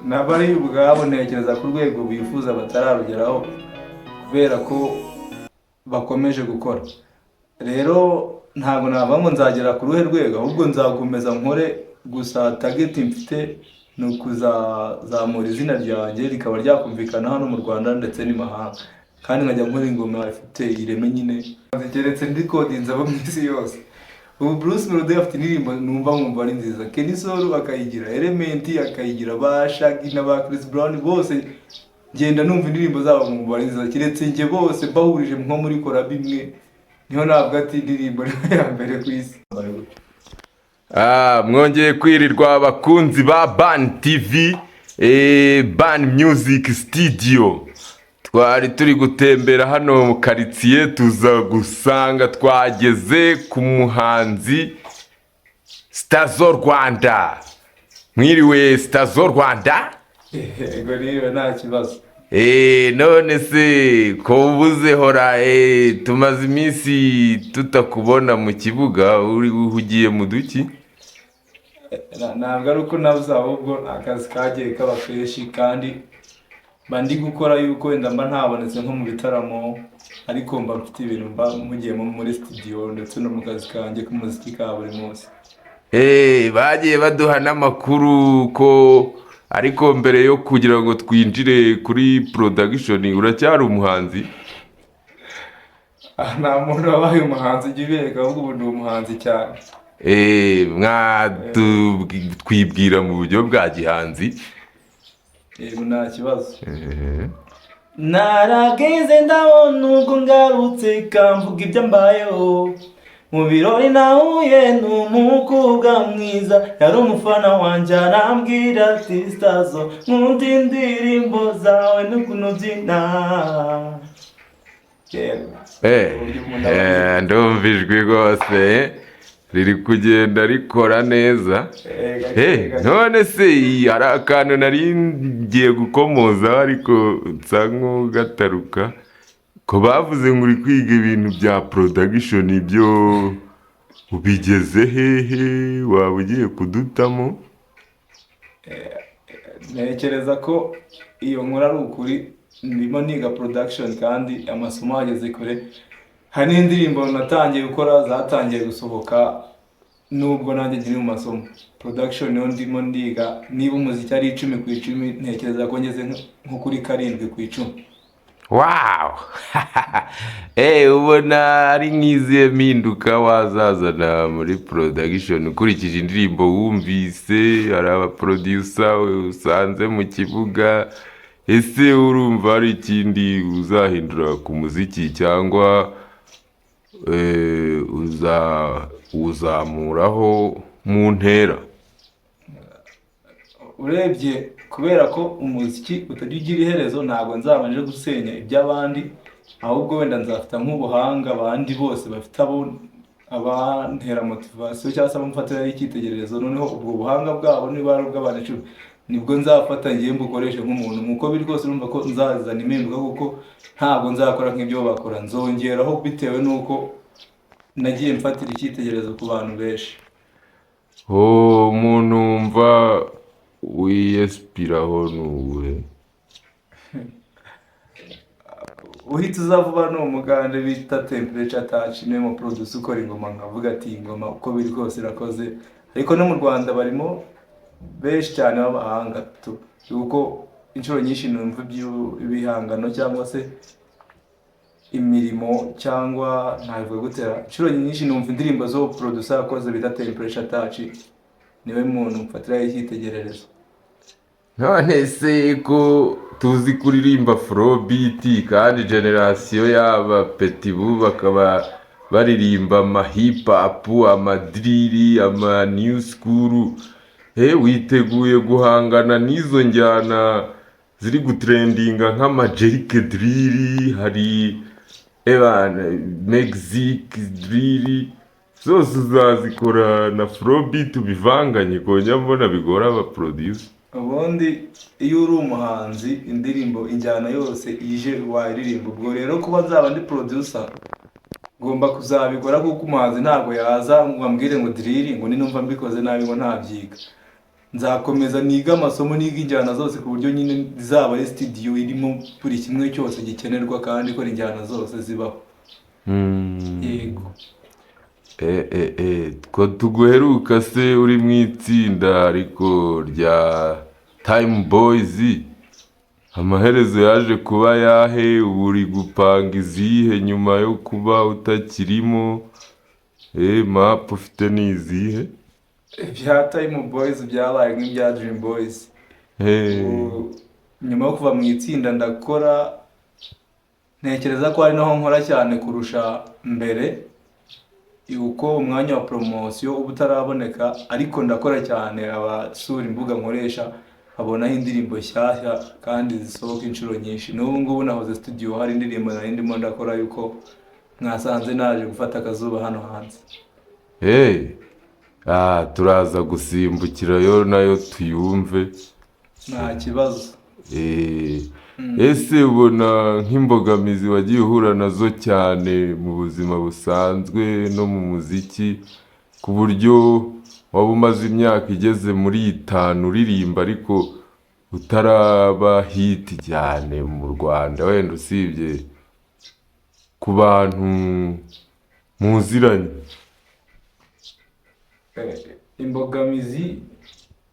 N'abari ubwabo ntekereza ku rwego bifuza batararugeraho kubera ko bakomeje gukora. Rero ntabwo navuga ngo nzagera ku ruhe rwego, ahubwo nzakomeza nkore. Gusa target mfite ni ukuzazamura izina ryanjye rikaba ryakumvikana hano mu Rwanda ndetse n'imahanga, kandi nkajya nkora ingoma ifite ireme nyine, keretse ndikodinze abo mu isi yose. Ubu Bruce Melody afite indirimbo numva nkumva ari nziza, Kenny Sol akayigira, Element akayigira, ba Shaggy na ba Chris Brown bose ngenda numva indirimbo zabo nkumva ari nziza. Keretse njye bose mbahurije nko muri collab imwe, niho navuga ati indirimbo niyo ya mbere ku isi. Ah, mwongeye kwirirwa abakunzi ba Ban TV, Ban Music Studio. Twari turi gutembera hano mu karitsiye, tuza gusanga twageze ku muhanzi Stazo Rwanda. Mwiriwe, Stazo Rwanda? Yego, niba nta kibazo. None se ko ubuze hora, tumaze iminsi tutakubona mu kibuga, uri uhugiye mu duki? Ntabwo ari uko nabuze, ahubwo akazi kagiye kaba kenshi, kandi mba ndi gukora yuko wenda mba ntabonetse nko mu bitaramo, ariko mba mfite ibintu mba mpugiyemo muri studio ndetse no mu kazi kanjye k'umuziki ka buri munsi. Bagiye baduha n'amakuru ko, ariko mbere yo kugira ngo twinjire kuri production, uracyari umuhanzi? Ah, nta muntu wabaye umuhanzi ujya ubereka, ahubwo ubu ndi umuhanzi cyane. Twibwira mu buryo bwa gihanzi. Yego, nta kibazo. Narageze ndabona ubwo ngarutse kamvuga ibyo mbayeho mu birori, nahuye n'umukobwa mwiza, yari umufana wanjye, arambwira ati: "Stazo, nkunda indirimbo zawe n'ukuntu ubyina." Yego. Uburyo umuntu aba Ndumva ijwi rwose riri kugenda rikora neza. Gake, gake. None se iyi, hari akantu nari ngiye gukomozaho ariko nsa nk'ugataruka, ko bavuze ngo uri kwiga ibintu bya production, byo ubigeze hehe? Waba ugiye kudutamo? Ntekereza ko iyo nkuru ari ukuri. Ndimo niga production kandi amasomo ageze kure. Hari n'indirimbo natangiye gukora zatangiye gusohoka nubwo nanjye nkiri mu masomo. Production niyo ndimo ndiga. Niba umuziki ari 10 ku 10, ntekereza ko ngeze nko kuri 7 ku 10. Wow! Ubona ari nk'izihe mpinduka wazazana muri production ukurikije indirimbo wumvise? Hari abaproducer usanze mu kibuga. Ese urumva hari ikindi uzahindura ku muziki cyangwa uzamuraho mu ntera? Urebye, kubera ko umuziki utajya ugira iherezo, ntabwo nzaba nje gusenya iby'abandi, ahubwo wenda nzafata nk'ubuhanga abandi bose bafite, abo abantera motivation cyangwa se abamfatiraho icyitegererezo. Noneho ubwo buhanga bwabo, niba ari ubw'abantu 10, nibwo nzafata ngiye mbukoreshe nk'umuntu. Nk'uko biri kose, urumva ko nzazana impinduka, kuko ntabwo nzakora nk'ibyo bakora, nzongeraho bitewe n'uko nagiye mfatira icyitegererezo ku bantu benshi. Oh, umuntu wumva wiyesipiraho ni uwuhe? Uhita uza vuba ni umugande bita Temperature Touch, niwe mu producer ukora ingoma nkavuga ati iyi ngoma uko biri kose irakoze. Ariko no mu Rwanda barimo benshi cyane b'abahanga tu, kuko inshuro nyinshi numva ibihangano cyangwa se imirimo cyangwa ntabivuga gutera, inshuro nyinshi numva indirimbo zo producer yakoze bita Temperature Touch, niwe muntu mfatiraho icyitegererezo. None se ko tuzi kuririmba afrobeat, kandi generation y'aba petit bu bakaba baririmba ama hip hop, ama drill, ama new school, he witeguye guhangana n'izo njyana ziri gutrendinga nk'ama jerk drill, hari ebana Mexique drill, zose uzazikora na afrobeat ubivanganye? Kongera mbona bigora aba producer. Ubundi iyo uri umuhanzi, indirimbo injyana yose ije wayiririmba. Ubwo rero kuba nzaba ndi producer, ngomba kuzabikora, kuko umuhanzi ntabwo yaza ngo ambwire ngo drill, ngo ninumva mbikoze nabi ngo ntabyiga. Nzakomeza niga amasomo, niga injyana zose, ku buryo nyine zaba ari studio irimo buri kimwe cyose gikenerwa kandi ikora injyana zose zibaho. Yego. Ko tuguheruka se uri mu itsinda ariko rya Time Boys, amaherezo yaje kuba yahe? Ubu uri gupanga izihe nyuma yo kuba utakirimo? Map ufite ni izihe? Ibya Time Boys byabaye nk'ibya Dream Boys. Ubu, nyuma yo kuva mu itsinda ndakora, ntekereza ko ari naho nkora cyane kurusha mbere, uko umwanya wa poromosiyo uba utaraboneka, ariko ndakora cyane. Abasura imbuga nkoresha babonaho indirimbo nshyashya kandi zisohoka inshuro nyinshi. N'ubu ngubu nahoze studio, hari indirimbo nari ndimo ndakora, yuko mwasanze naje gufata akazuba hano hanze. Turaza gusimbukirayo nayo tuyumve. Nta kibazo. Ese ubona nk'imbogamizi wagiye uhura nazo cyane mu buzima busanzwe no mu muziki, ku buryo waba umaze imyaka igeze muri 5 uririmba ariko utaraba hit cyane mu Rwanda, wenda usibye ku bantu muziranye? Imbogamizi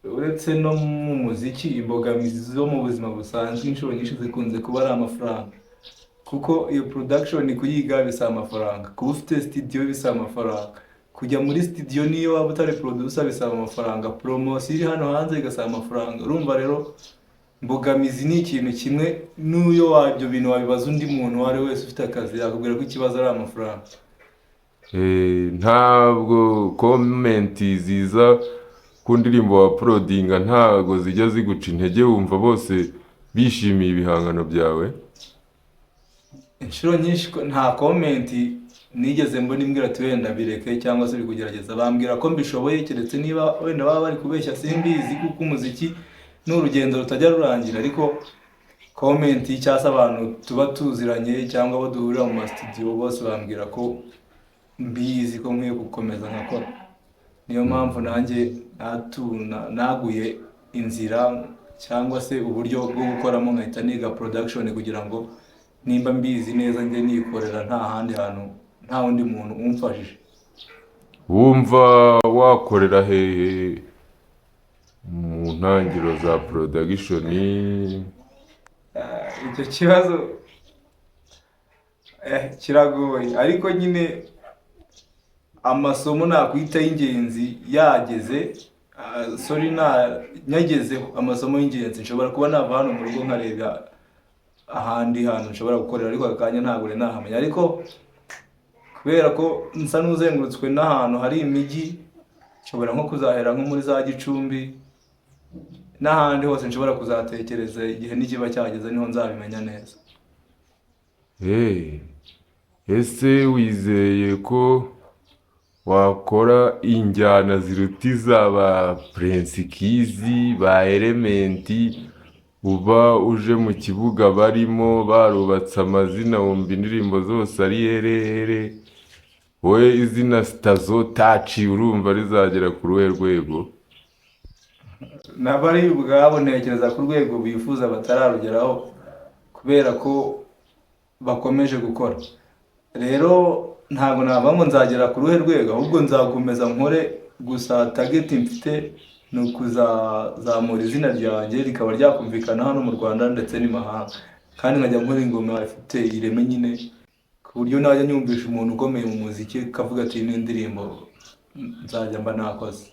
uretse no mu muziki, imbogamizi zo mu buzima busanzwe inshuro nyinshi zikunze kuba ari amafaranga, kuko iyo production kuyiga bisaba amafaranga, kuba ufite studio bisaba amafaranga, kujya muri studio niyo waba utari producer bisaba amafaranga, promosiyo iri hano hanze igasaba amafaranga. Urumva rero imbogamizi ni ikintu kimwe, n'iyo ibyo bintu wabibaza undi muntu uwo ari we wese ufite akazi yakubwira ko ikibazo ari amafaranga. Ntabwo comment ziza ku ndirimbo wa uploadinga ntabwo zijya ziguca intege? Wumva bose bishimiye ibihangano byawe? Inshuro nyinshi nta comment nigeze mbona imbwira ati wenda bireke cyangwa se uri kugerageza. Bambwira ko mbishoboye, keretse niba wenda baba bari kubeshya simbizi, kuko umuziki ni urugendo rutajya rurangira. Ariko comment cyangwa se abantu tuba tuziranye cyangwa abo duhurira mu masitudiyo bose bambwira ko mbizi, ko nkwiye gukomeza nkakora. Niyo mpamvu nanjye naguye inzira cyangwa se uburyo bwo gukoramo, nkahita niga production kugira ngo nimba mbizi neza njye nikorera nta handi hantu, nta wundi muntu umfashije. Wumva wakorera hehe mu ntangiriro za production? Icyo kibazo kiragoye, ariko nyine amasomo nakwita y'ingenzi yageze, sorry, na nyagezeho amasomo y'ingenzi, nshobora kuba nava hano mu rugo nkareba ahandi hantu nshobora gukorera, ariko aka kanya ntabwo nari nahamenya. Ariko kubera ko nsa n'uzengurutswe n'ahantu hari imijyi, nshobora nko kuzahera nko muri za Gicumbi n'ahandi hose nshobora kuzatekereza. Igihe nikiba cyageze niho nzabimenya neza. Ese wizeye ko wakora injyana ziruta iza ba Prince Kiiiz, ba Element, uba uje mu kibuga barimo barubatse amazina, wumva indirimbo zose ari here? Wowe izina Stazo Touch urumva rizagera ku ruhe rwego? N'abari ubwabo ntekereza ku rwego bifuza batararugeraho, kubera ko bakomeje gukora. Rero ntabwo navuga ngo nzagera ku ruhe rwego, ahubwo nzakomeza nkore. Gusa target mfite ni ukuzazamura izina ryanjye rikaba ryakumvikana hano mu Rwanda ndetse n'imahanga, kandi nkajya nkora ingoma ifite ireme nyine, ku buryo najya nyumvisha umuntu ukomeye mu muziki akavuga ati iyi ni indirimbo nzajya mba nakoze.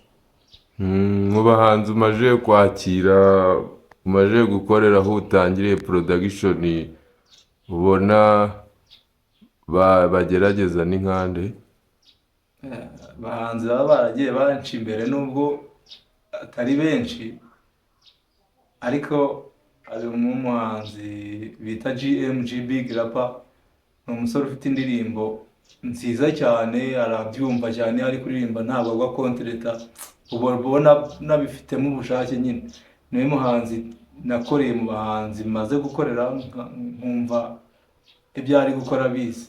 Mu bahanzi umaze kwakira, umaze gukorera aho utangiriye production, ubona bagerageza ni nkande? Abahanzi baba baragiye banca imbere, nubwo atari benshi, ariko harimo umuhanzi bita GMG Big Rapper. Ni umusore ufite indirimbo nziza cyane, arabyumva cyane, ari kuririmba ntabwo agwa contretemps, uba ubona nabifitemo ubushake nyine. Niwe muhanzi nakoreye mu bahanzi maze gukorera nkumva ibyo ari gukora bizi.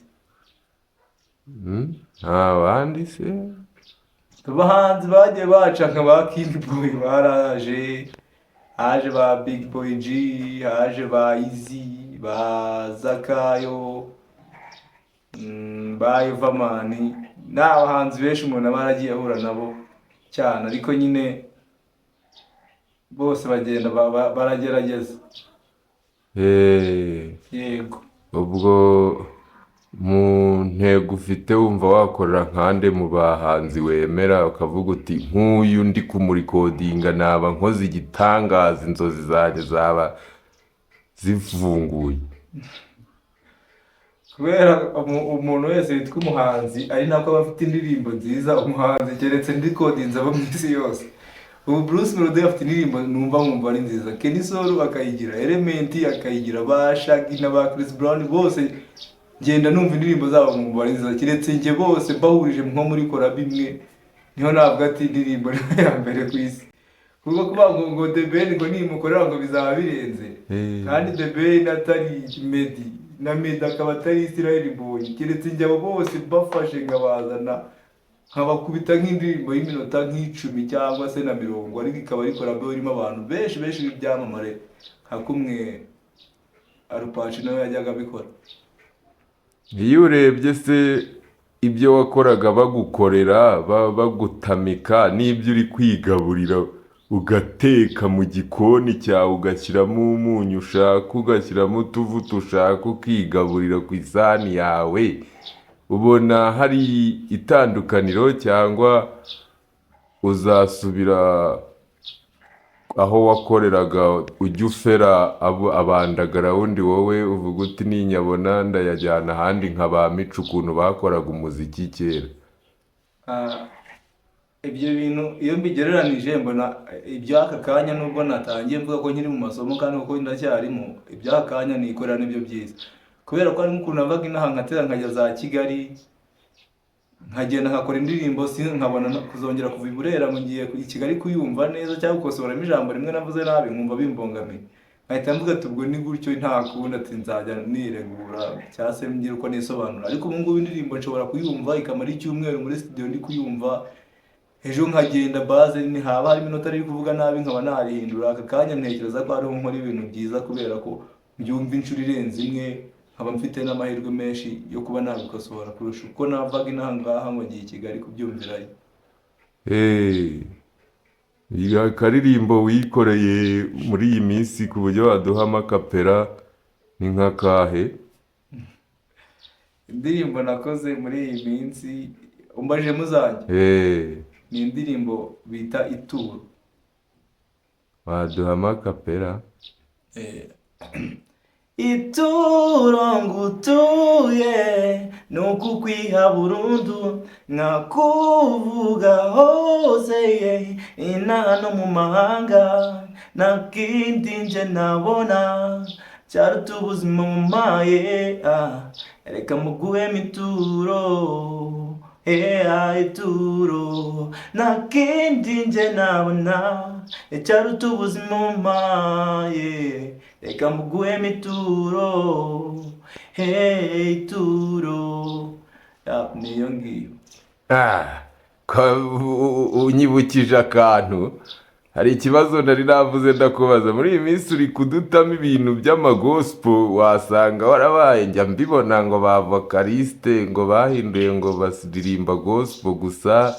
Nta bandi se? Abahanzi bagiye baca nka ba King Boy baraje, haje ba Big Boy G, haje ba Easy, ba Zakayo, ba Everman. Ni abahanzi benshi umuntu aba yaragiye ahura nabo cyane, ariko nyine bose bagenda baragerageza. Yego. Ubwo mu ntego ufite wumva wakorera nkande mu bahanzi wemera, ukavuga uti nk'uyu ndi kumurikodinga naba nkoze igitangaza, inzozi zanjye zaba zifunguye? Kubera umuntu wese witwa umuhanzi ari nako aba afite indirimbo nziza, umuhanzi keretse ndikodinze abo mu isi yose. Ubu Bruce Melody afite indirimbo numva nkumva ari nziza, Kenny Sol akayigira, Element akayigira, ba Shaggy na ba Chris Brown bose ngenda numva indirimbo zabo nkumva ari nziza. Keretse njye bose mbahurije nko muri collab imwe, niho navuga ati indirimbo niyo ya mbere ku isi. Kuko kuba ngo The Ben ngo nimukorera ngo bizaba birenze, kandi The Ben atari Meddy, na Meddy akaba atari Israel Mbonyi, keretse njye abo bose bafashe nkabazana nkabakubita nk'indirimbo y'iminota nk'icumi cyangwa se na mirongo, ariko ikaba ari collab irimo abantu benshi benshi b'ibyamamare, nka kumwe Al Pacino yajyaga abikora. Iyo urebye se ibyo wakoraga bagukorera, bagutamika, n'ibyo uri kwigaburira ugateka mu gikoni cyawe, ugashyiramo umunyu ushaka, ugashyiramo utuvuta ushaka, ukigaburira ku isahani yawe, ubona hari itandukaniro cyangwa uzasubira aho wakoreraga ujya ufera abandagara wundi, wowe uvuga uti ninyabona ndayajyana ahandi nka ba Mico ukuntu bakoraga umuziki kera? Ah, ibyo bintu iyo mbigereranije mbona iby'aka kanya, nubwo natangiye mvuga ko nkiri mu masomo kandi kuko ndacyarimo, iby'aka kanya nikorera nibyo byiza, kubera ko hari nk'ukuntu navaga inaha nkatera nkajya za Kigali, nkagenda nkakora indirimbo, si nkabona kuzongera kuva i Burera ngo ngiye i Kigali kuyumva neza cyangwa gukosoramo ijambo rimwe navuze nabi, nkumva bimbangamiye, nkahita mvuga ati ubwo ni gutyo, nta kundi, ati nzajya niregura cyangwa se ngira uko nisobanura. Ariko ubu ngubu indirimbo nshobora kuyumva ikamara icyumweru muri studio ndi kuyumva, ejo nkagenda baze haba harimo inota riri kuvuga nabi nkaba narihindura. Aka kanya ntekereza ko hariho nkora ibintu byiza kubera ko mbyumva inshuro irenze imwe, nkaba mfite n'amahirwe menshi yo kuba nabikosora kurusha uko navaga inaha ngaha ngo ngiye i Kigali kubyumvirayo. Akaririmbo wikoreye muri iyi minsi ku buryo waduhamo a cappella ni nk'akahe? Indirimbo nakoze muri iyi minsi umbajije muzanjye, ni indirimbo bita Ituro. Waduhamo a cappella? Ituro ngutuye ni ukukwiha burundu, nkakuvuga hose ye, inaha no mu mahanga. Nta kindi nje nabona cyaruta ubuzima mumaye. Ah, reka muguhe mituro, ituro. Nta kindi nje nabona cyaruta ubuzima mumaye, reka muguhe mituro, hey, ituro. Ya, niyo ngiyo. Ah, unyibukije akantu. Hari ikibazo nari navuze ndakubaza. Muri iyi minsi uri kudutamo ibintu by'amagospel, wasanga warabaye, njya mbibona ngo ba vocaliste ngo bahinduye ngo baririmba gospel gusa,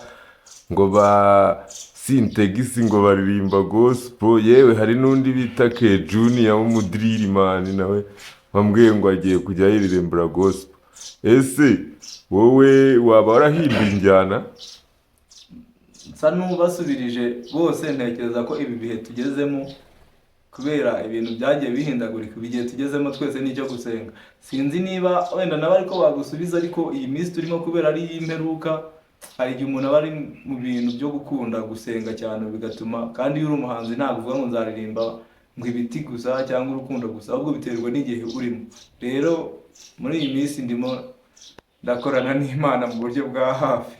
ngo ba Sintex ngo baririmba gospel, yewe hari n'undi bita Ke Junior w'umudiririmani nawe wambwiye ngo agiye kujya yiririmbira gospel. Ese wowe waba warahinduye injyana? Nsa n'ubasubirije bose, ntekereza ko ibi bihe tugezemo, kubera ibintu byagiye bihindagurika, ibi gihe tugezemo twese ni icyo gusenga. Sinzi niba wenda nawe ariko bagusubiza, ariko iyi minsi turimo kubera ari iy'imperuka, hari igihe umuntu aba ari mu bintu byo gukunda gusenga cyane, bigatuma kandi iyo uri umuhanzi ntabwo uvuga ngo nzaririmba ngo ibiti gusa cyangwa urukundo gusa, ahubwo biterwa n'igihe urimo. Rero muri iyi minsi ndimo ndakorana n'Imana mu buryo bwa hafi,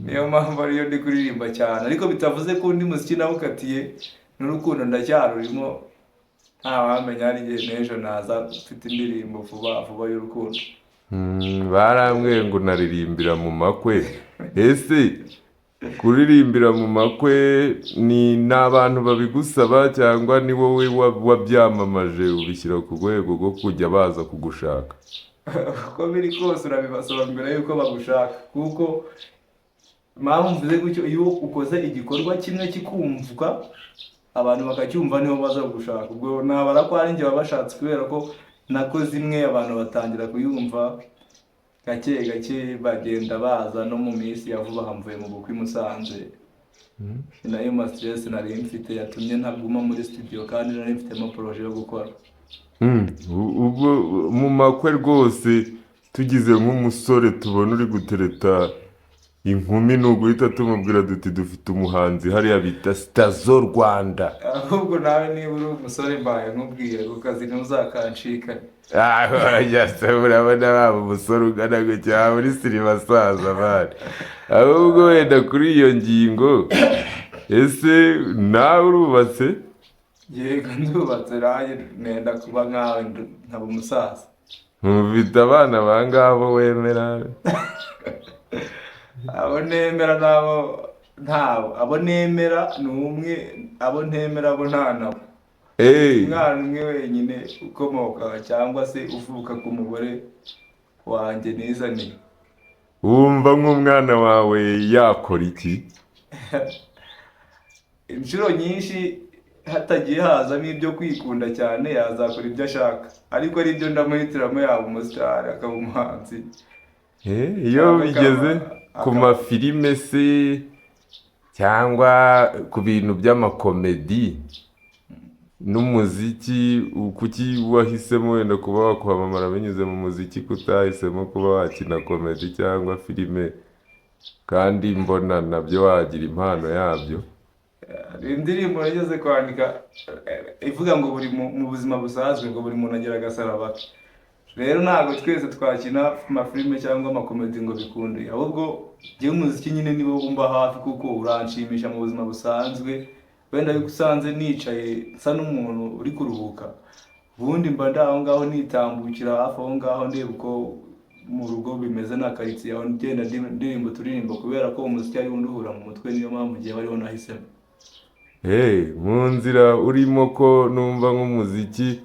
niyo mpamvu ariyo ndi kuririmba cyane, ariko bitavuze ko undi muziki nawukatiye, n'urukundo ndacyarurimo. Ntawamenya, hari igihe n'ejo naza mfite indirimbo vuba vuba y'urukundo. Barambwiye ngo unaririmbira mu makwe. Ese Kuririmbira mu makwe ni abantu babigusaba cyangwa ni wowe wabyamamaje ubishyira ku rwego rwo kujya baza kugushaka? Uko biri kose urabibasaba mbere y'uko bagushaka, kuko impamvu mvuze gutyo, iyo ukoze igikorwa kimwe kikumvwa, abantu bakacyumva, niho baza kugushaka. Ubwo nabara ko ari njye wabashatse, kubera ko nakoze imwe abantu batangira kuyumva, gake gake bagenda baza. No mu minsi ya vuba aha mvuye mu bukwe i Musanze. Ni nayo ma stress nari mfite yatumye ntaguma muri studio, kandi nari mfitemo projet yo gukora. Ubwo mu makwe rwose tugize nk'umusore tubona uri gutereta inkumi, ni uguhita tumubwira duti: "Dufite umuhanzi hariya bita Sitazo Rwanda." Ahubwo nawe niba uri umusore, mbaye nkubwiye, ku kazi ntuzakancikane. Ah, se urabona waba umusore ungana gutya muri siribasaza bari. Ahubwo wenda kuri iyo ngingo, ese nawe urubatse? Yego, ndubatse nanjye, nenda kuba nkawe, nkaba umusaza. Mufite abana bangabo wemera? Abo nemera n'abo ntabo, abo nemera ni umwe, abo ntemera abo nta nabo. Umwana umwe wenyine ukomoka cyangwa se uvuka ku mugore wanjye nizaniye. Wumva nk'umwana wawe yakora iki? Inshuro nyinshi hatagiye hazamo ibyo kwikunda cyane, yazakora ibyo ashaka, ariko aribyo ndamuhitiramo, yaba umusitari, akaba umuhanzi. Iyo Cyangwa bigeze ku mafilime se cyangwa ku bintu by'amakomedi n'umuziki, kuki wahisemo wenda kuba wakwamamara binyuze mu muziki, kutahisemo kuba wakina komedi cyangwa filime, kandi mbona nabyo wagira impano yabyo? Hari indirimbo nageze kwandika ivuga ngo buri mu buzima busanzwe ngo buri muntu agira agasaraba ke. Rero ntabwo twese twakina amafilime cyangwa amakomedi ngo bikunde, ahubwo njyewe umuziki nyine niwo wumva hafi, kuko uranshimisha mu buzima busanzwe. Wenda yuko usanze nicaye nsa n'umuntu uri kuruhuka, ubundi mba ndi aho ngaho nitambukira hafi aho ngaho, ndeba uko mu rugo bimeze na karitsiye aho, ngenda ndirimba uturirimbo, kubera ko umuziki ari wo unduhura mu mutwe. Niyo mpamvu ngewe ariwo nahisemo. Hey, mu nzira urimo ko numva nk'umuziki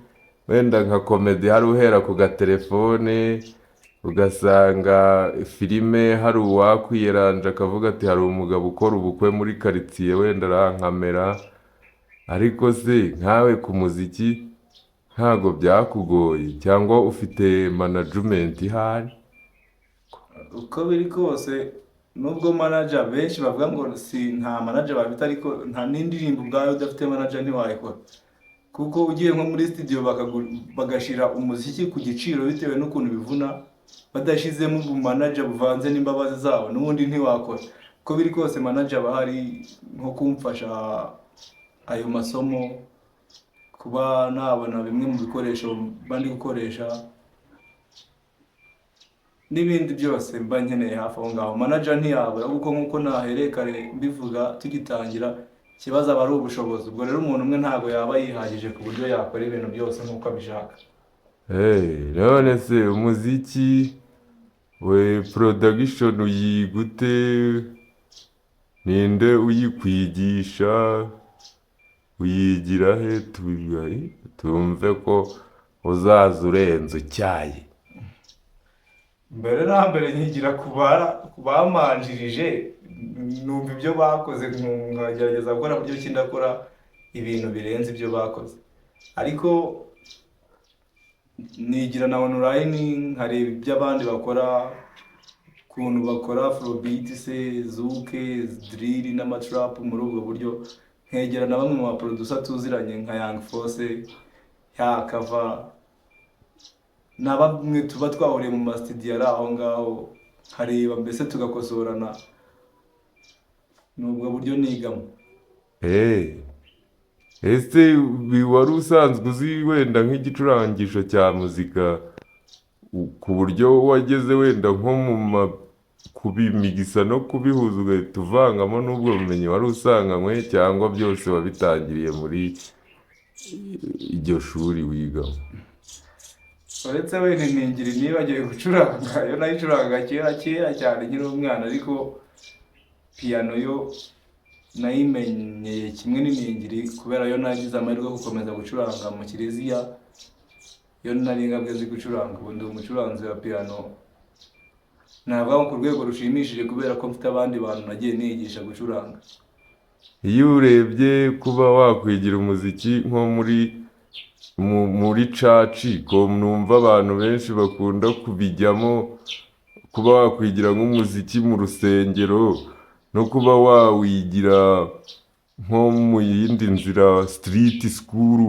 wenda nka komedi hari uhera ku gatelefone, ugasanga filime hari uwakwiyeranja akavuga ati: "Hari umugabo ukora ubukwe muri karitsiye, wenda arankamera." Ariko se nkawe ku muziki ntago byakugoye, cyangwa ufite management ihari? Uko biri kose, nubwo manager benshi bavuga ngo si nta manager bafite, ariko nta n'indirimbo ubwayo udafite manager ntiwayikora, kuko ugiye nko muri studio bagashyira umuziki ku giciro bitewe n'ukuntu bivuna, badashyizemo ubumanager buvanze n'imbabazi zabo, n'ubundi ntiwakora. Uko biri kose manager aba ahari nko kumfasha ayo masomo, kuba nabona bimwe mu bikoresho mba ndi gukoresha n'ibindi byose mba nkeneye hafi aho ngaho. Manager ntiyabura, kuko nk'uko nahereye kare mbivuga tugitangira, ikibazo aba ari ubushobozi. Ubwo rero umuntu umwe ntabwo yaba yihagije ku buryo yakora ibintu byose nk'uko abishaka. Hey, none se umuziki we production uyiga ute? Ninde uyikwigisha? Uyigira he? Tumve ko uzaza urenze ucyaye. Mbere na mbere nkigira ku bamanjirije, numva ibyo bakoze, nkagerageza gukora buryo ki ndakora ibintu birenze ibyo bakoze. Ariko nigira na online, nkareba ibyo abandi bakora, ukuntu bakora afrobeat se, zouk, drill n'amatrap. Muri ubwo buryo nkegera na bamwe mu baproducer tuziranye nka Young Force, Yakava na bamwe tuba twahuriye mu masitidiyo ari aho ngaho, nkareba mbese tugakosorana. Ni ubwo buryo nigamo. Hey, ese wari usanzwe uzi wenda nk'igicurangisho cya muzika, ku buryo wageze wenda nko mu ma kubimigisa no kubihuza ugahita uvangamo n'ubwo bumenyi wari usanganywe, cyangwa byose wabitangiriye muri iryo shuri wigamo? Uretse wenda iningiri nibagiwe gucuranga, iyo nayicuranga kera kera cyane nkiri umwana, ariko Piyano yo nayimenyeye kimwe n'iningiri, kubera yo nagize amahirwe yo gukomeza gucuranga mu kiliziya. Yo nari ngabwe nzi gucuranga, ubu ndi umucuranzi wa piyano, navuga ngo ku rwego rushimishije, kubera ko mfite abandi bantu nagiye nigisha gucuranga. Iyo urebye kuba wakwigira umuziki nko muri church, ko numva abantu benshi bakunda kubijyamo, kuba wakwigira nk'umuziki mu rusengero no kuba wawigira nko mu yindi nzira, street school,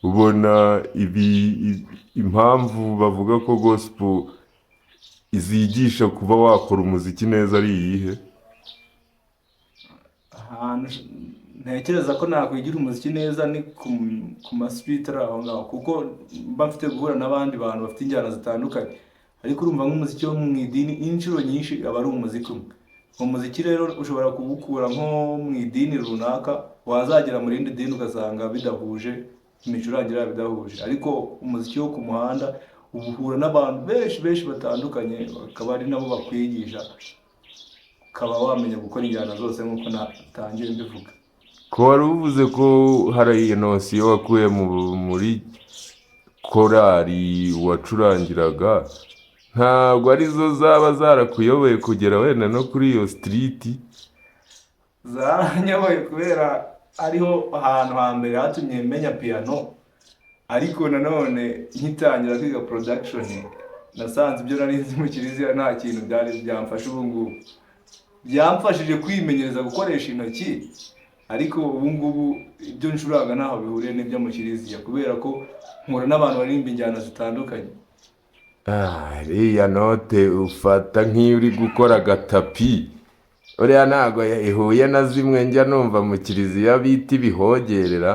ubona ibi impamvu bavuga ko gospel izigisha kuba wakora umuziki neza ari iyihe? Ahantu ntekereza ko nakwigira umuziki neza ni ku ma street ari aho ngaho, kuko mba mfite guhura n'abandi bantu bafite injyana zitandukanye. Ariko urumva, nk'umuziki wo mu idini inshuro nyinshi aba ari umuziki umwe. Umuziki rero ushobora kuwukura nko mu idini runaka, wazagera mu rindi dini ugasanga bidahuje, imicurangire yabo idahuje. Ariko umuziki wo ku muhanda uba uhura n'abantu benshi benshi batandukanye, bakaba ari nabo bakwigisha, ukaba wamenya gukora injyana zose nk'uko natangiye mbivuga. Ko wari uvuze ko hari notion wakuye muri korali wacurangiraga, ntabwo arizo zaba zarakuyoboye kugera wenda no kuri iyo street? Zaranyoboye, kubera ariho hantu hambere hatumye menya piyano. Ariko nanone nkitangira kwiga production, nasanze ibyo nari nzi mu kiliziya nta kintu byari byamfasha. Ubu ngubu byamfashije kwimenyereza gukoresha intoki, ariko ubu ngubu ibyo ncuranga ntaho bihuriye n'ibyo mu kiliziya, kubera ko mpura n'abantu baririmba injyana zitandukanye. Ah, iriya note ufata nk'iyo uri gukora agatapi, uriya ntabwo ihuye na zimwe njya numva mu kiliziya bita ibihogerera?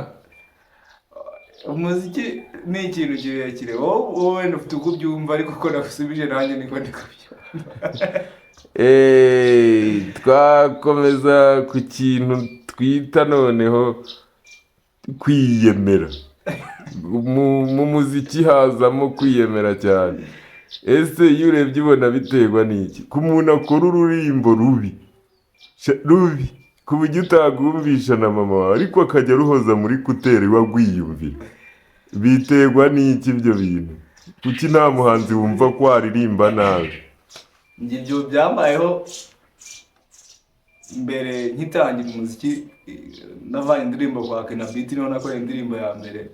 Umuziki ni ikintu kirekire. Wowe wenda ufite uko ubyumva, ariko uko nagusubije nanjye niko ndi kubyumva. Twakomeza ku kintu twita noneho kwiyemera. Mu muziki hazamo kwiyemera cyane. Ese iyo urebye ubona biterwa n'iki ku muntu akora ururimbo rubi, rubi ku buryo utagumvisha na mama wawe, ariko akajya aruhoza muri écouteurs iwe agwiyumvira? Biterwa n'iki ibyo bintu? Kuki nta muhanzi wumva ko waririmba nabi? Njye ibyo byambayeho mbere nkitangira umuziki. Navanye indirimbo kwa Kenabiti, niho nakoreye indirimbo ya mbere,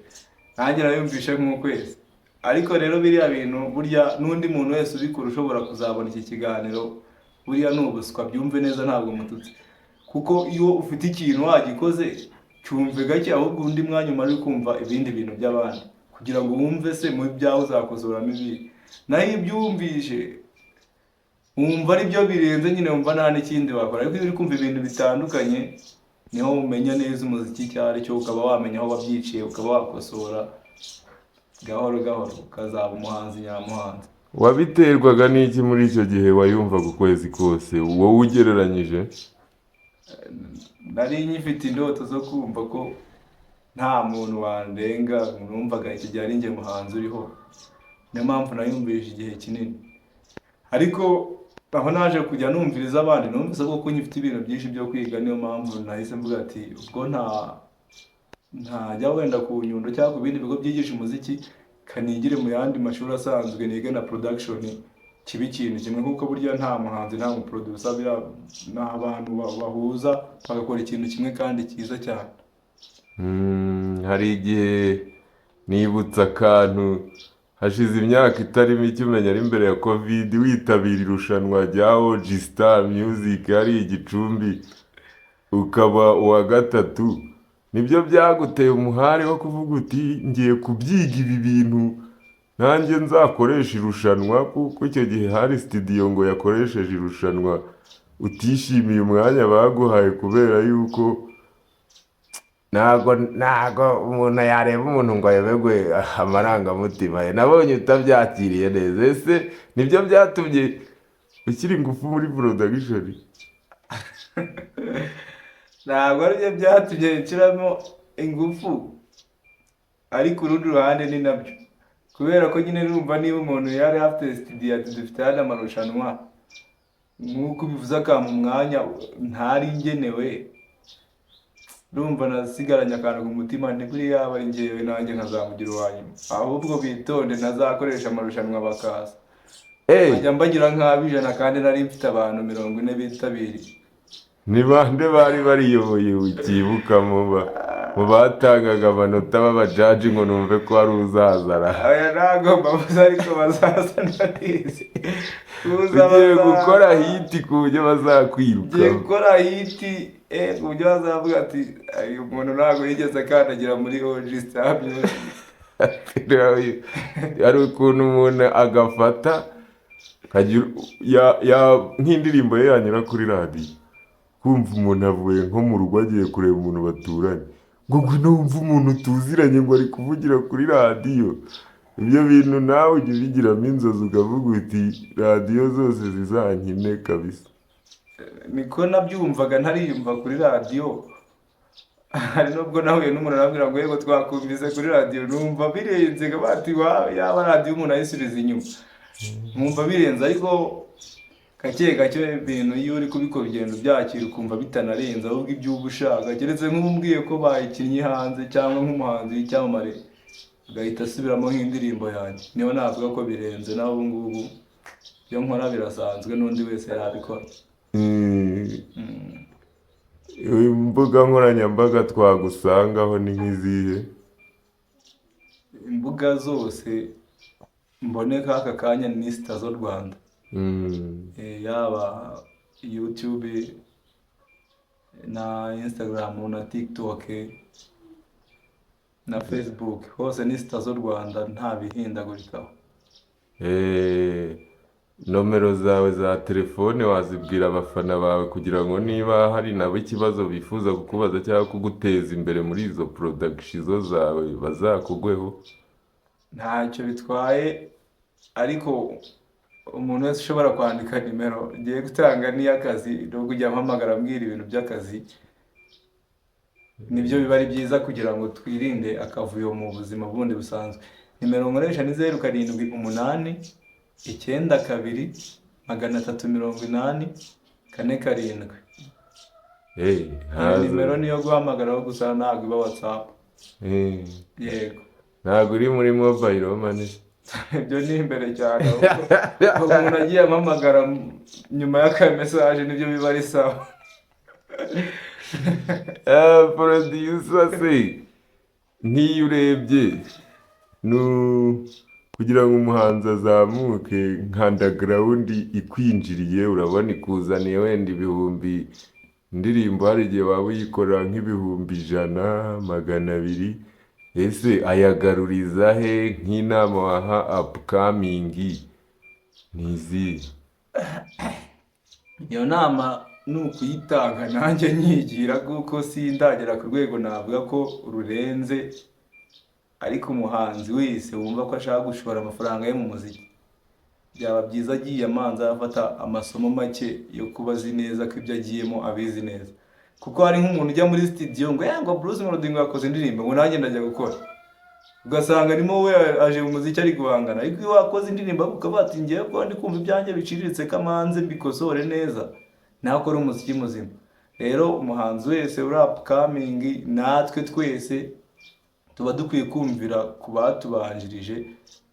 nanjye nayumvishe nk'ukwezi. Ariko rero biriya bintu burya n'undi muntu wese ubikora ushobora kuzabona iki kiganiro, buriya ni ubuswa. Byumve neza, ntabwo mututse, kuko iyo ufite ikintu wagikoze, cyumve gake, ahubwo undi mwanya umara uri kumva ibindi bintu by'abandi, kugira ngo wumve se mu byawe uzakosoramo ibi. Naho iyo ubyumvishe wumva ari byo birenze nyine, wumva nta n'ikindi wakora. Ariko iyo uri kumva ibintu bitandukanye, niho umenya neza umuziki icyo ari cyo, ukaba wamenya aho wabyiciye, ukaba wakosora gahoro gahoro, ukazaba umuhanzi nyamuhanzi. Wabiterwaga n'iki muri icyo gihe wayumvaga ukwezi kose, wowe ugereranyije? Nari nkifite indoto zo kumva ko nta muntu wandenga. Numvaga icyo gihe ari njye muhanzi uriho, niyo mpamvu nayumvise igihe kinini. Ariko aho naje kujya numviriza abandi, numvise ko nkifite ibintu byinshi byo kwiga. Niyo mpamvu nahise mvuga ati ubwo ntajya wenda ku Nyundo cyangwa ku bindi bigo byigisha umuziki, kanigire mu yandi mashuri asanzwe, nige na production, kiba ikintu kimwe, kuko burya nta muhanzi nta muproducer, biriya ni abantu bahuza bagakora ikintu kimwe kandi cyiza cyane. Hari igihe nibutse akantu hashize imyaka itari mike, umenya ari mbere ya Covid, witabira irushanwa rya OG Star Music hari i Gicumbi, ukaba uwa gatatu. Nibyo byaguteye umuhari wo kuvuga uti ngiye kubyiga ibi bintu, nanjye nzakoresha irushanwa? Kuko icyo gihe hari studio ngo yakoresheje irushanwa, utishimiye umwanya baguhaye, kubera yuko ntago umuntu yareba umuntu ngo ayoberwe amarangamutima ye. Nabonye utabyakiriye neza. Ese nibyo byatumye ushyira ingufu muri production? Ntabwo aribyo byatumye nshyiramo ingufu, ariko urundi ruhande ni nabyo, kubera ko nyine numva niba umuntu yari afite studio ati dufite hano amarushanwa. Nk'uko ubivuze akampa umwanya ntari ngenewe, urumva nasigaranye akantu ku mutima, nti buriya yaba ari njyewe nanjye nkazamugira uwa nyuma. Ahubwo bitonde ntazakoresha amarushanwa bakaza. Nkajya mbagira nk'ab'ijana kandi nari mfite abantu 40 bitabiriye. Ni bande bari bariyoboye ukibuka mu batangaga amanota b'abajaji ngo numve ko hari uzazara? Aya ntabwo mbabuze, ariko bazaza ndabizi. Kuza Ugiye bazaza. gukora hit ku buryo bazakwiruka. Ngiye gukora hit ku buryo bazavuga ati uyu muntu ntabwo yigeze akandagira muri OG Star Music. Hari ukuntu umuntu agafata nk'indirimbo ye yanyura kuri radiyo, kumva umuntu avuye nko mu rugo agiye kureba umuntu baturanye, ngo ngwino wumve umuntu tuziranye ngo ari kuvugira kuri radiyo. Ibyo bintu nawe ujya ubigiramo inzozi ukavuga uti radiyo zose zizankine kabisa? Niko nabyumvaga ntariyumva kuri radiyo. Hari nubwo nahuye n'umuntu arambwira ngo yego twakumvise kuri radiyo, numva birenze, bati yaba radiyo umuntu ayisubiza inyuma, nkumva birenze. Ariko gake gake ibintu iyo uri kubikora ugenda ubyakira, ukumva bitanarenze, ahubwo ibyo uba ushaka, keretse nk'umbwiye ko bayikinnye hanze cyangwa nk'umuhanzi w'icyamamare agahita asubiramo nk'indirimbo yanjye, niyo navuga ko birenze. Naho ubu ngubu ibyo nkora birasanzwe, n'undi wese yabikora. Imbuga nkoranyambaga twagusangaho ni nk'izihe? Imbuga zose mboneka aka kanya ni Sitazo Rwanda. Yaba YouTube na Instagram na TikTok na Facebook, hose ni Sitazo Rwanda, nta bihindagurikaho. Nomero zawe za telefone wazibwira abafana bawe kugira ngo niba hari nabo ikibazo bifuza kukubaza cyangwa kuguteza imbere muri izo production zawe bazakugweho? Ntacyo bitwaye, ariko umuntu wese ushobora kwandika nimero ngiye gutanga n'iy'akazi no kujya ampamagara ambwira ibintu by'akazi, nibyo biba ari byiza kugira ngo twirinde akavuyo mu buzima bundi busanzwe. Nimero nkoresha ni 0789 2 380 47. Iyo nimero niyo guhamagaraho gusa, ntabwo iba WhatsApp. Yego. Ntabwo uri muri mobile money? Ibyo ni imbere cyane, ahubwo umuntu agiye ampamagara nyuma y'aka message nibyo biba ari sawa. Producer se, nk'iyo urebye kugira ngo umuhanzi azamuke nka underground ikwinjiriye, urabona ikuzaniye wenda ibihumbi, indirimbo hari igihe waba uyikora nk'ibihumbi 100, 200, ese ayagaruriza he? Nk'inama waha upcoming ni izihe? Iyo nama ni ukuyitanga nanjye nyigira, kuko sindagera ku rwego navuga ko rurenze. Ariko umuhanzi wese wumva ko ashaka gushora amafaranga ye mu muziki, byaba byiza agiye amanza afata amasomo make yo kuba azi neza ko ibyo agiyemo abizi neza. Kuko hari nk'umuntu ujya muri studio ngo ngo Bruce Melody ngo yakoze indirimbo, ngo nanjye ndajya gukora, ugasanga arimo we aje mu muziki ari guhangana. Ariko iyo wakoze indirimbo ukavuga ati ngewe ko ndi kumva ibyanjye biciriritse, kamanze mbikosore neza, nawe akora umuziki muzima. Rero umuhanzi wese uri upcoming, natwe twese tuba dukwiye kumvira ku batubanjirije,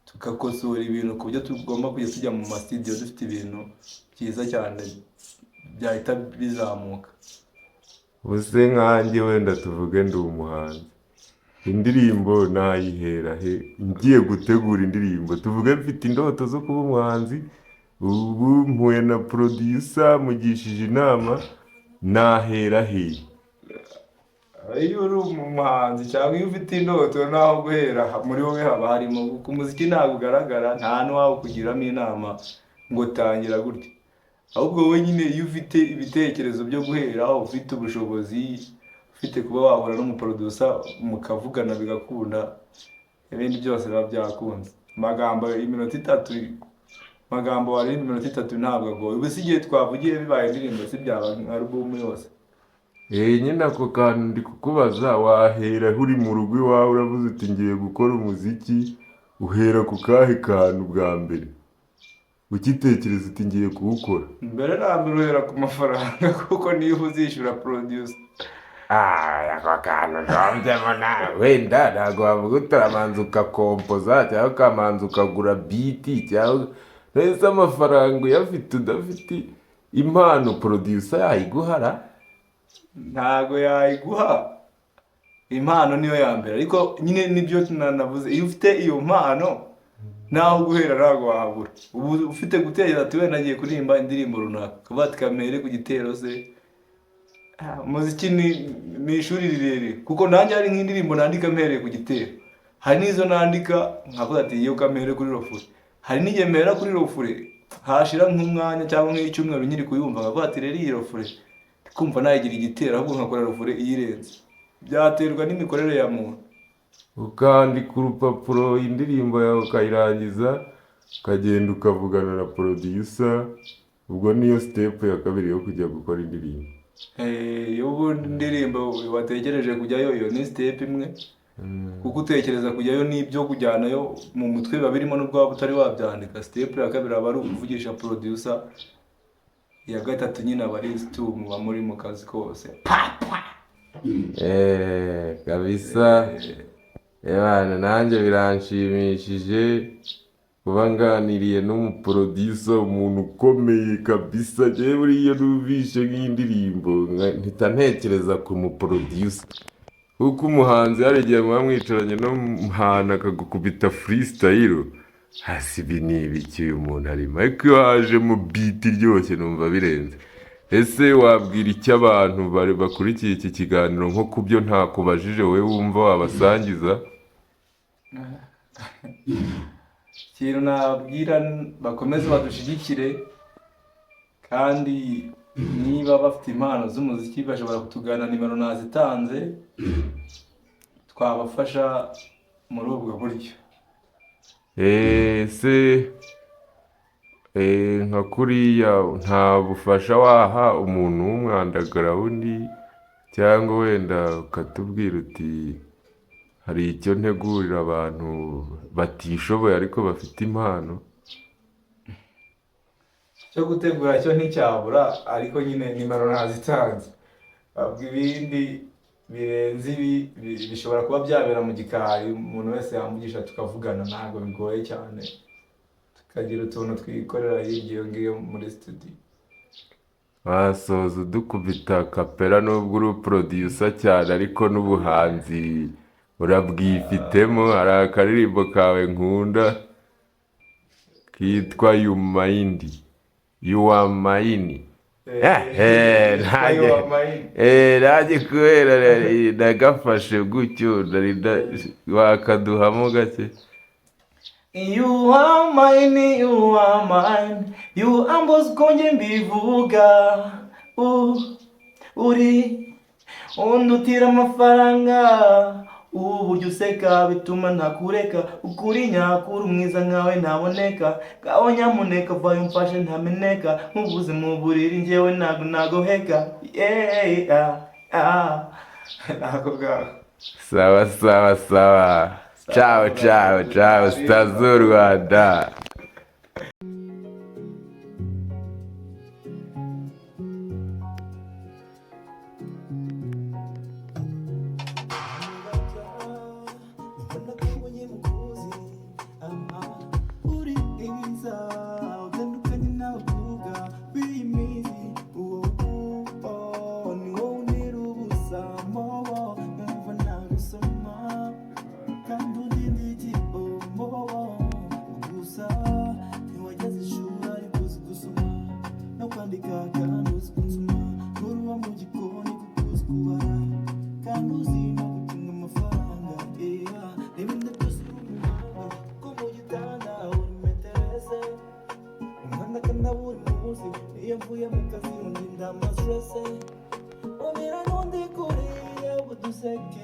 tugakosora ibintu ku buryo tugomba kujya tujya mu masitidiyo dufite ibintu byiza cyane byahita bizamuka. Ubuse nkanjye wenda tuvuge ndi umuhanzi, indirimbo nayihera he? Ngiye gutegura indirimbo, tuvuge mfite indoto zo kuba umuhanzi, ubu mpuye na producer mugishije inama, nahera he? Iyo uri umuhanzi cyangwa iyo ufite indoto, naho guhera muri wowe haba harimo, kuko umuziki ntabwo ugaragara, nta n'uwawukugiramo inama ngo tangira gutya. Ahubwo wowe nyine iyo ufite ibitekerezo byo guhera, ufite ubushobozi, ufite kuba wahura n'umuproducer mukavugana bigakunda, ibindi byose biba byakunze. Amagambo iminota 3, amagambo waririmba iminota 3 ntabwo agoye. Ubu si igihe twavugiye bibaye indirimbo, si byaba nka album yose? Nyine ako kantu ndi kukubaza, wahera uri mu rugo iwawe uravuze uti ngiye gukora umuziki, uhera ku kahe kantu bwa mbere? Ugitekereza uti ngiye kuwukora? Mbere na mbere uhera ku mafaranga, kuko niba uzishyura producer. Ah, ako kantu ndombyemo nawe. Wenda ntabwo wavuga uti uramanza ugakompoza cyangwa ukamanza ukagura beat, cyangwa neza amafaranga uyafite udafite impano, producer yayiguhara? Ntago yayiguha. Impano niyo ya mbere, ariko nyine nibyo navuze, iyo ufite iyo mpano naho guhera ntabwo wahabura. Ubu ufite gutekereza ati wenda ngiye kuririmba indirimbo runaka, ukavuga ati kamere ku gitero se. Ah, umuziki ni ishuri rirerire, kuko nanjye hari nk'indirimbo nandika mpereye ku gitero, hari n'izo nandika nkavuga ati iyo kamere kuri refrain, hari n'igihe mpera kuri refrain, hashira nk'umwanya cyangwa nk'icyumweru nkiri kuyumva, nkavuga ati rero iyi refrain kumva nayigira igitero, ahubwo nkakora refrain iyirenze. Byaterwa n'imikorere ya muntu. Ukandika urupapuro indirimbo yawe ukayirangiza, ukagenda ukavugana na producer. Ubwo niyo step ya kabiri yo kujya gukora indirimbo. Eh, iyo ubu indirimbo watekereje kujyayo, iyo ni step imwe, kuko utekereza kujyayo n'ibyo kujyanayo mu mutwe biba birimo n'ubwo waba utari wabyandika. Step ya kabiri aba ari ukuvugisha producer. Iya gatatu nyine aba ari stu, muba muri mu kazi kose. Eh, kabisa. Ebana, nanjye biranshimishije kuba nganiriye n'umuproducer, umuntu ukomeye kabisa. Njyewe buriya numvishe nk'indirimbo mpita ntekereza ku muproducer, kuko umuhanzi hari igihe muba mwicaranye no muhana akagukubita freestyle, hasi ibi ni ibiki uyu muntu arimo, ariko iyo hajemo beat iryoshye numva birenze. Ese wabwira icyo abantu bari bakurikiye iki kiganiro, nko ku byo ntakubajije wowe wumva wabasangiza? Ikintu nabwira, bakomeze badushyigikire, kandi niba bafite impano z'umuziki bashobora kutugana, nimero nazitanze, twabafasha muri ubwo buryo. Ese nka kuriya nta bufasha waha umuntu w'umwunderground, cyangwa wenda ukatubwira uti hari icyo ntegurira abantu batishoboye ariko bafite impano? Cyo gutegura cyo nticyabura, ariko nyine nimero nazitanze. Ahubwo ibindi birenze ibi bishobora kuba byabera mu gikari, umuntu wese yamvugisha tukavugana, ntabwo bigoye cyane, tukagira utuntu twikorera hirya iyo ngiyo muri studio. Wasoza udukubita kapera, nubwo uri producer cyane ariko n'ubuhanzi urabwifitemo. Hari akaririmbo kawe nkunda kitwa "You Mind", "You Are Mine". You Are Mine. Nanjye kubera nagafashe gutyo nari wakaduhamo gake. You are mine, you are mine, you ambos konje mbivuga. Uri undutira amafaranga, uburyo useka bituma ntakureka, ukuri nyakuri umwiza nkawe ntaboneka, ngaho nyamuneka vayo umfashe ntameneka, nkubuze mu buriri njyewe ntago nagoheka, yeah, ah, nako ngaho. Sawa sawa sawa, ciao ciao ciao, Stars z'u Rwanda. Uri mwiza utandukanye n'abakobwa b'iyi minsi, uwo ni wowe untera ubusa mobo, numva nagusoma kandi undinda igihombo. Gusa ntiwageze ishuri ariko uzi gusoma no kwandika, kandi uzi kunsoma, uri uwo mu gikoni kuko uzi kubara, kandi uzi no gucunga amafaranga, yeah. N'ibindi byose uri umuhanga, kuko mu gitanda uri maîtresse, umwana akana buri munsi, iyo mvuye mu kazi undinda amastress, umira n'undi kuriya uduseke.